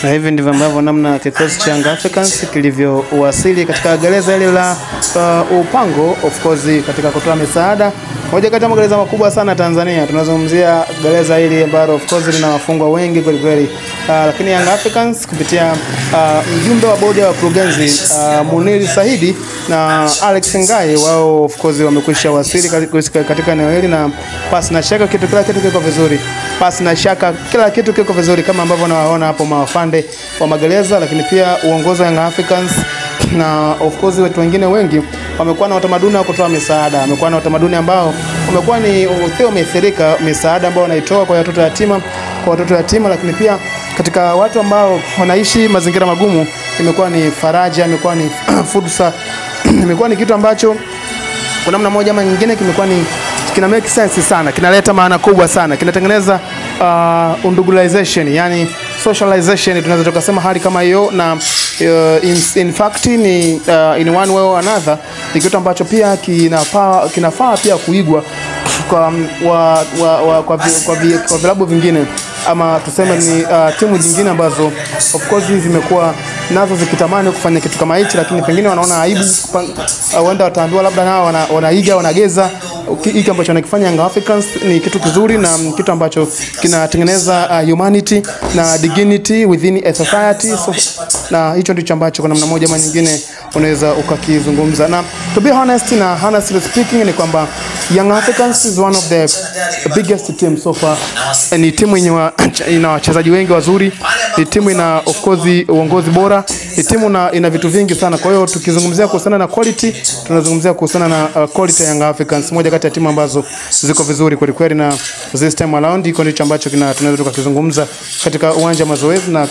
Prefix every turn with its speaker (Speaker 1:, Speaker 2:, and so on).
Speaker 1: Na hivi ndivyo ambavyo namna kikosi cha Young Africans kilivyowasili katika gereza hili la Upango, of course katika kutoa misaada. Moja kati ya magereza makubwa sana Tanzania. Tunazungumzia gereza hili ambalo of course lina wafungwa wengi kweli kweli. Lakini Young Africans kupitia mjumbe wa bodi ya wakurugenzi Munir Saidi na Alex Ngai, wao of course wamekwisha wasili katika eneo hili, na pasi na shaka kitu kila kitu kiko vizuri. Pasi na shaka kila kitu kiko vizuri kama ambavyo nawaona hapo maafande wa magereza, lakini pia uongozi wa Young Africans na of course watu wengine wengi wamekuwa na utamaduni wa kutoa misaada. Wamekuwa na utamaduni ambao umekuwa ni umeathirika, misaada ambao wanaitoa kwa watoto yatima, kwa watoto yatima, lakini pia katika watu ambao wanaishi mazingira magumu, imekuwa ni faraja, imekuwa ni fursa, imekuwa ni kitu ambacho kwa namna moja ama nyingine kimekuwa ni kina make sense sana, kinaleta maana kubwa sana, kinatengeneza undugulization, yani socialization, tunaweza tukasema hali kama hiyo. Na in fact ni in one way or another ni kitu ambacho pia kinafaa pia kuigwa kwa kwa vilabu vingine, ama tuseme ni timu nyingine ambazo of course zimekuwa nazo zikitamani kufanya kitu kama hichi, lakini pengine wanaona aibu, huenda wataambiwa labda nao wanaiga, wanageza. Hiki ambacho wanakifanya Young Africans ni kitu kizuri na kitu ambacho kinatengeneza humanity na dignity within a society. So, na hicho ndicho ambacho kwa namna moja ama nyingine unaweza ukakizungumza. Na to be honest na honestly speaking ni kwamba Young Africans is one of the biggest team so far. Ni timu yenye ina wachezaji wengi wazuri, ni timu ina of course uongozi bora, ni timu ina vitu vingi sana. Kwa hiyo tukizungumzia kuhusiana na quality, tunazungumzia kuhusiana na quality ya Young Africans, moja kati ya timu ambazo ziko vizuri kweli kweli, na this time around iko ndicho ambacho tunaweza tukakizungumza katika uwanja wa mazoezi. Na